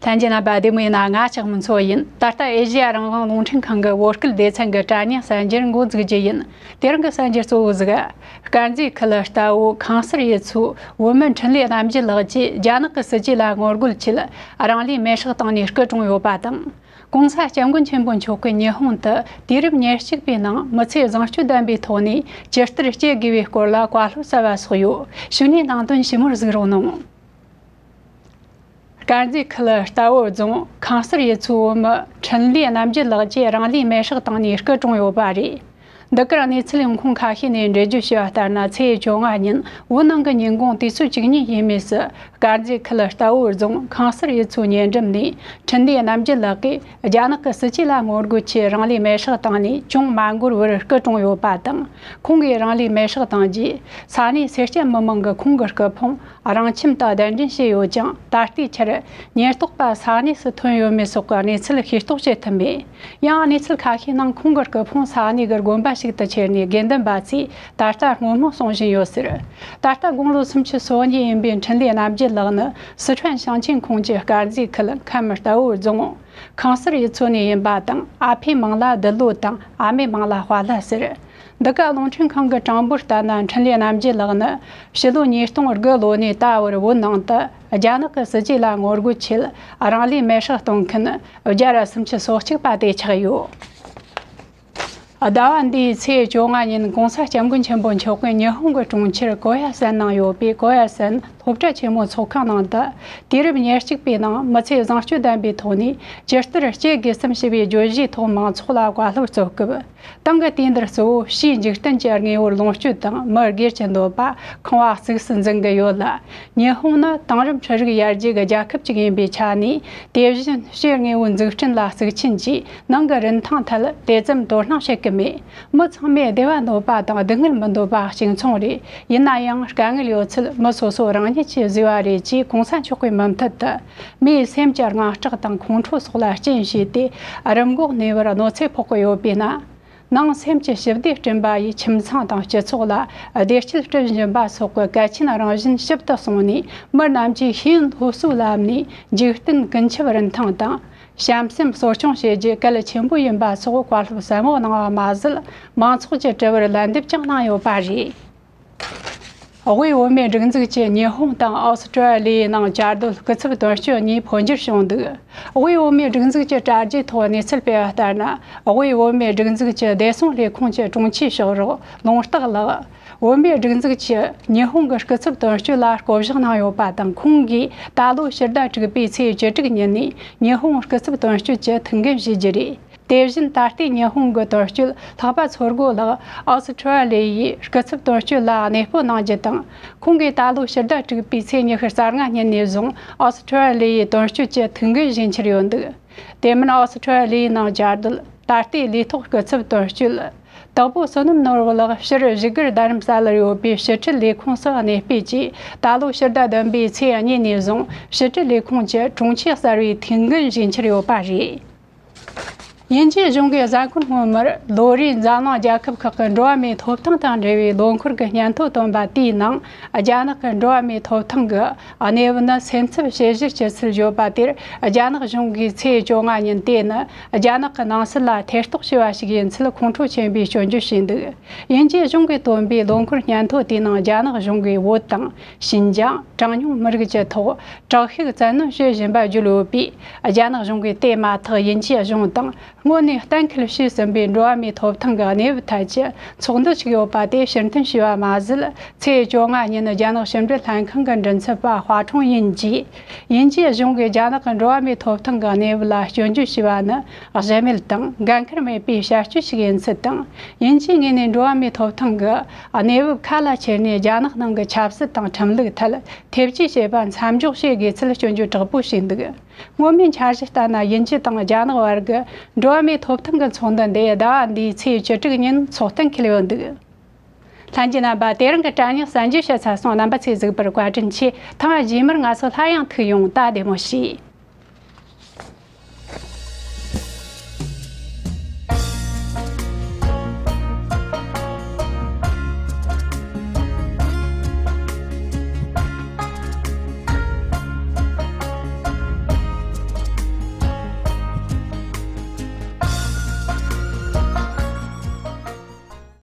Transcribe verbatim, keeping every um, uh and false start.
ལྷན་རྒྱས་རྣམ་པ་བདེ་མོ་ཡིན་ན། ང་ལྕགས་མོ་མཚོ་ཡིན། ད་ལྟ་ཨེ་ཤེ་ཡ་རང་དབང་རླུང་འཕྲིན་ཁང་གི་བོད་སྐད་སྡེ་ཚན་གྱི་དྲ་བརྙན་གསར་འགྱུར་འགོ་འཛུགས་རྒྱུ་ཡིན། དེ་རིང་གི་གསར་འགྱུར་གཙོ་བོ་ཟིག་དཀར་མཛེས་ཁུལ་རྟ་བོ་ཁང་གསར་ཡུལ་ཚོའི་བོད་མི་འཕྲིན་ལས་རྣམ་རྒྱལ་ལགས་ཀྱིས་རྒྱ་ནག་གི་སྲིད་ཇུས་ལ་ངོ་རྒོལ་ཆེད་རང་ལུས་མེར་སྲེག་བཏང་ནས་སྐུ་གྲོངས་ཡོད་པ་དང་། ྋགོང་ས་ྋསྐྱབས་མགོན་ཆེན་པོ་མཆོག་གིས་ཉི་ཧོང་དུ་དུས་རབས་ཉེར་གཅིག་པའི་ནང་མི་ཚེ་བཟང་སྤྱོད་ལྡན་པའི་ཐོག་ནས་ཇི་ལྟར་སྐྱེལ་དགོས་པའི་སྐོར་ལ་བཀའ་སློབ་གསར་བ་སོགས་ཡོད། གཞུག་ནས་ནང་དོན་ཞིབ་མོར་གཟིགས་རོགས་གནང་། དཀར་མཛེས་ཁུལ་རྟ་བོ་རྫོང་ཁང་གསར་ཡུལ་ཚོའི་བོད་མི་འཕྲིན་ལས་རྣམ་རྒྱལ་ལགས་ཀྱིས་རང་ལུས་མེར་སྲེག་བཏང་ནས་སྐུ་གྲོངས་ཡོད་པ་རེད། འདི་གར་གནས་ཚུལ་ཡོང་ཁུངས་ཁ་ཤས་ནས་འགྲེལ་བརྗོད་བྱས་པ་ལྟར་ན། ཚེས་བཅོ་ལྔ་ཉིན་བོད་ནང་གི་ཉིན་གུང་དུས་ཚོད་བཅུ་གཉིས་ཡས་མས་སུ། དཀར་མཛེས་ཁུལ་རྟ་བོ་རྫོང་ཁང་གསར་ཡུལ་ཚོའི་ཉེ་འགྲམ་ནས་འཕྲིན་ལས་རྣམ་རྒྱལ་ལགས་ཀྱིས་རྒྱ་ནག་གི་སྲིད་ཇུས་ལ་ངོ་རྒོལ་ཆེད་རང་ལུས་མེར་སྲེག་བཏང་ནས་ཅུང་མ་འགོར་བར་སྐུ་གྲོངས་ཡོད་པ་དང་། ཁོང་གིས་རང་ལུས་མེར་སྲེག་བཏང་རྗེས་ས་གནས་སེར་སྐྱ་མི་མང་གིས་ཁོང་གི་སྐུ་ཕུང་རང་ཁྱིམ་དུ་གདན་འདྲེན་བྱས་ཡོད་ཀྱང་། ད་ལྟའི་ཆར་ཉེན་རྟོག་པ་ས་གནས་སུ་ཐོན་ཡོད་མེད་སོགས་ཀྱི་གནས་ཚུལ་ཤེས་རྟོགས་བྱེད་ཐུབ་མེད། ཡང་གནས་ཚུལ་ཁ་ཤས་ནང་ཁོང་གི་སྐུ་ཕུང་ས་གནས་ཀྱི་དགོན་པ་ཞིག་ཏུ་ཁྱེར་ནས་དགེ་འདུན་པ་ཚོས་ད་ལྟ་བསྔོ་སྨོན་གསུང་བཞིན་ཡོད་ཟེར། ད་ལྟ་དགུང་ལོ་སུམ་ཅུ་སོ་གཉིས་ཡིན་པའི་འཕྲིན་ལས་རྣམ་རྒྱལ་ལགས་ནི་སི་ཁྲོན་ཞིང་ཆེན་ཁོངས་ཀྱི་དཀར་མཛེས་ཁུལ་ཁམས་རྟ་བོ་རྫོང་ཁང་གསར་ཡུལ་ཚོ་ནས་ཡིན་པ་དང་། ཨ་ཕའི་མིང་ལ་བདུད་ལོ་དང་ཨ་མའི་མིང་ལ་དཔའ་ལྷ་ཟེར། འདི་ག་རླུང་འཕྲིན་ཁང་གི་གྲངས་འབོར་ལྟར་ན། འཕྲིན་ལས་རྣམ་རྒྱལ་ལགས་ནི་ཕྱི་ལོ་ཉིས་སྟོང་དགུ་ལོ་ནས་ད་བར་བོད་ནང་དུ་རྒྱ་ནག་གི་སྲིད་ཇུས་ལ་ངོ་རྒོལ་ཆེད་རང་ལུས་མེར་སྲེག་གཏོང་མཁན་བརྒྱ་ར་སུམ་ཅུ་སོ་གཅིག་པ་དེ་ཆགས་ཡོད། ཟླ་བ་འདིའི་ཚེས་བཅོ་ལྔ་ཉིན་ྋགོང་ས་ྋསྐྱབས་མགོན་ཆེན་པོ་མཆོག་གིས་ཉི་ཧོང་གི་གྲོང་ཁྱེར་ཀོ་ཡ་སན་ནང་ཡོད་པའི་ཀོ་ཡ་སན་སློབ་གྲྭ་ཆེན་མོའི་ཚོགས་ཁང་ནང་དུ། དུས་རབས་ཉེར་གཅིག་པའི་ནང་མི་ཚེ་བཟང་སྤྱོད་ལྡན་པའི་ཐོག་ནས་ཇི་ལྟར་སྐྱེལ་དགོས་སམ་ཞེས་པའི་བརྗོད་གཞིའི་ཐོག་མང་ཚོགས་ལ་བཀའ་སློབ་སྩལ་སྐབས། ཏང་གིས་དུས་འདིར་གཙོ་བོ་ཕྱིའི་འཇིག་རྟེན་གྱི་དངོས་པོར་ལོངས་སྤྱོད་དང་། མི་སྒེར་གྱི་འདོད་པ་ཁེངས་པ་གཙིགས་སུ་འཛིན་གྱི་ཡོད་ལ། ཉི་ཧོང་ནི་དེང་རབས་འཕྲུལ་རིག་ཡར་རྒྱས་ཀྱི་རྒྱལ་ཁབ་ཅིག་ཡིན་པའི་ཆ་ནས། དེ་བཞིན་ཕྱིའི་དངོས་པོའི་འཛུགས་སྐྲུན་ལ་གཙིགས་ཆེན་གྱིས་ནང་གི་རིན་ཐང་ཐད་དེ་ཙམ་དོ་སྣང་བྱེད་ཀྱི་མེད། མི་ཚང་མས་བདེ་བ་འདོད་པ་དང་སྡུག་བསྔལ་མི་འདོད་པ་གཅིག་མཚུངས་རེད། ཡིན་ན་ཡང་དཀའ་ངལ་ཡོད་ཚད་མི་སོ་སོ་རང་ཉིད་ཀྱིས་བཟོས་པ་རེད་ཅེས་ྋགོང་ས་མཆོག་གིས་མུ་མཐུད་དུ། མིའི་སེམས་ཀྱི་དངངས་སྐྲག་དང་ཁོང་ཁྲོ་སོགས་ལ་རྐྱེན་བྱས་ཏེ། རིམས་འགོག་ནུས་པར་གནོད་འཚེ་ཕོག་གི་ཡོད་པས་ན། ནང་སེམས་ཀྱི་ཞི་བདེ་བསྐྲུན་པ་ཡིས་ཁྱིམ་ཚང་དང་སྤྱི་ཚོགས་ལ་བདེ་སྐྱིད་སྐྲུན་བཞིན་པ་སོགས་ཀྱི་གལ་ཆེན་རང་བཞིན་ཞིབ་ཏུ་གསུངས་ནས། མི་རྣམས་ཀྱིས་ཤེས་ཡོན་སློབ་གསོའི་ལམ་ནས་འཇིག་རྟེན་ཀུན་ཁྱབ་རིན་ཐང་དང་། བྱམས་སེམས་གསོ་སྐྱོང་བྱེད་རྒྱུ་གལ་ཆེན་པོ་ཡིན་པ་སོགས་བཀའ་སློབ་ཟབ་མོ་གནང་བ་མ་ཟད། མང་ཚོགས་ཀྱི་དྲི་བར་ལན་འདེབས་ཀྱང་གནང་ཡོད་པ་རེད། དབུས་བོད་མིའི་སྒྲིག་འཛུགས་ཀྱིས་ཉི་ཧོང་དང་ཨོ་སི་ཀྲོ་ལི་ཡའི་ནང་བཅའ་སྡོད་སྐུ་ཚབ་དོན་གཅོད་གཉིས་འཕོ་འགྱུར་བྱུང་འདུག། དབུས་བོད་མིའི་སྒྲིག་འཛུགས་ཀྱི་དྲ་རྒྱའི་ཐོག་གནས་ཚུལ་སྤེལ་བ་ལྟར་ན། དབུས་བོད་མིའི་སྒྲིག་འཛུགས་ཀྱི་བདེ་སྲུང་ལས་ཁུངས་ཀྱི་དྲུང་ཆེའི་ཕྱག་རོགས་ལུང་རྟགས་ལགས། བོད་མིའི་སྒྲིག་འཛུགས་ཀྱིས་ཉི་ཧོང་གི་སྐུ་ཚབ་དོན་གཅོད་ལ་བསྐོ་གཞག་གནང་ཡོད་པ་དང་། ཁོང་གིས་ད་ལོ་ཕྱི་ཟླ་དྲུག་པའི་ཚེས་བཅུ་དྲུག་ཉིན་ནས་ཉི་ཧོང་སྐུ་ཚབ་དོན་གཅོད་ཀྱི་ཐུགས་འགན་བཞེས་རྒྱུ་རེད། དེ་བཞིན་ད་ལྟའི་ཉི་ཧོང་གི་དོན་གཅོད་ལྷག་པ་མཚོ་སྒོ་ལགས་ཨོ་སི་ཁྲོ་ལི་ཡའི་སྐུ་ཚབ་དོན་གཅོད་ལ་གནས་སྤོ་གནང་རྒྱུ་དང་། ཁོང་གིས་ད་ལོ་ཕྱི་ཟླ་དྲུག་པའི་ཚེས་ཉི་ཤུ་རྩ་ལྔ་ཉིན་ནས་བཟུང་ཨོ་སི་ཁྲོ་ལི་ཡའི་དོན་གཅོད་ཀྱི་ཐུགས་འགན་བཞེས་འཆར་ཡོད་འདུག། དེ་མིན་ཨོ་སི་ཁྲོ་ལི་ཡའི་ནང་བཅའ་སྡོད་ད་ལྟའི་ལས་ཐོག་སྐུ་ཚབ་དོན་གཅོད་དྭགས་པོ་བསོད་ནམས་ནོར་བུ་ལགས་ཕྱིར་བཞུགས་སྒར་རྡ་རམ་ས་ལར་ཡོད་པའི་ཕྱི་དྲིལ་ལས་ཁུངས་སུ་གནས་སྤོས་ཀྱིས། ད་ལོ་ཕྱི་ཟླ་བདུན་པའི་ཚེས་གཉིས་ནས་བཟུང་ཕྱི་དྲིལ་ལས་ཁུངས་ཀྱི་དྲུང་ཆེ་གསར་བའི་ཐུགས་འགན་བཞེས་འཆར་ཡོད་པ་རེད། དབྱིན་ཇིའི་གཞུང་གིས་གཟའ་འཁོར་སྔོན་མར་ལོ་རེའི་འཛམ་གླིང་རྒྱལ་ཁབ་ཁག་གི་འགྲོ་བ་མིའི་ཐོབ་ཐང་དང་འབྲེལ་བའི་ལོ་འཁོར་གྱི་སྙན་ཐོ་བཏོན་པ་དེའི་ནང་། རྒྱ་ནག་གི་འགྲོ་བ་མིའི་ཐོབ་ཐང་གི་གནས་བབ་ནི་སེམས་འཚབ་བྱེད་གཞིར་གྱུར་ཚུལ་བརྗོད་པ་དེར། རྒྱ་ནག་གཞུང་གིས་ཚེས་བཅོ་ལྔ་ཉིན་དེ་ནི་རྒྱ་ནག་གི་ནང་སྲིད་ལ་ཐེ་གཏོགས་བྱས་པ་ཞིག་ཡིན་ཚུལ་ཁོང་ཁྲོ་ཆེན་པོས་སྐྱོན་བརྗོད་བྱས་འདུག། དབྱིན་ཇིའི་གཞུང་གིས་བཏོན་པའི་ལོ་འཁོར་སྙན་ཐོ་དེའི་ནང་། རྒྱ་ནག་གཞུང་གིས་བོད་དང་ཞིན་ཅང་གྲངས་ཉུང་མི་རིགས་ཀྱི་ཐོག་དྲག་ཤུགས་བཙན་གནོན་བྱེད་བཞིན་པ་བརྗོད་ཡོད་པས། རྒྱ་ནག་གཞུང་གིས་དེ་མ་ཐག་དབྱིན་ཇིའི་གཞུང་དང་། སྔོན་ནས་གཏན་འཁེལ་བྱས་ཟིན་པའི་འགྲོ་བ་མིའི་ཐོབ་ཐང་གི་གནས་བབ་ཐད་ཀྱི་ཚོགས་འདུ་ཞིག་ཡོད་པ་དེ་ཕྱིར་འཐེན་བྱས་པ་མ་ཟད། ཚེས་བཅོ་ལྔ་ཉིན་རྒྱ་ནག་ཕྱི་འབྲེལ་ལྷན་ཁང་གི་མགྲིན་ཚབ་པ་ཧྭ་ཁྲུང་དབྱིན་གྱིས། དབྱིན་ཇིའི་གཞུང་གིས་རྒྱ་ནག་གི་འགྲོ་བ་མིའི་ཐོབ་ཐང་གི་གནས་བབ་ལ་སྐྱོན་བརྗོད་བྱས་པ་ནི་གཞི་མེད་དང་འགན་འཁུར་མེད་པའི་བྱ་སྤྱོད་ཞིག་ཡིན་ཚུལ་དང་། དབྱིན་ཇིའི་ངོས་ནས་འགྲོ་བ་མིའི་ཐོབ་ཐང་གི་གནས་བབ་ཁ་ལ་ཁྱེར་ནས། རྒྱ་ནག་ནང་གི་ཆབ་སྲིད་དང་ཁྲིམས་ལུགས་ཐད་ཐེ་བྱུས་བྱེད་པ་མཚམས་འཇོག་བྱེད་དགོས་ཚུལ་སྐྱོན་བརྗོད་དྲག་པོ་བྱས་འདུག། སྔོན་མའི་འཆར་གཞི་ལྟར་ན། དབྱིན་ཇི་དང་རྒྱ་ནག་བར་གྱི་འགྲོ་བ་མིའི་ཐོབ་ཐང་གི་ཚོགས་འདུ་འདི་ཟླ་བ་འདིའི་ཚེས་བཅུ་དྲུག་ཉིན་འཚོགས་གཏན་འཁེལ་ཡོད་འདུག། ལྷན་རྒྱས་རྣམ་པ། དེ་རིང་གི་དྲ་བརྙན་གསར་འགྱུར་བཤད་ཚར་སོང་། རྣམ་པ་ཚོས་གཟིགས་པར་བཀའ་དྲིན་ཆེ། ཐེངས་རྗེས་མར་ང་ཚོ་སླར་ཡང་ཐུག་ཡོང་། ད་བདེ་མོ་བྱོས།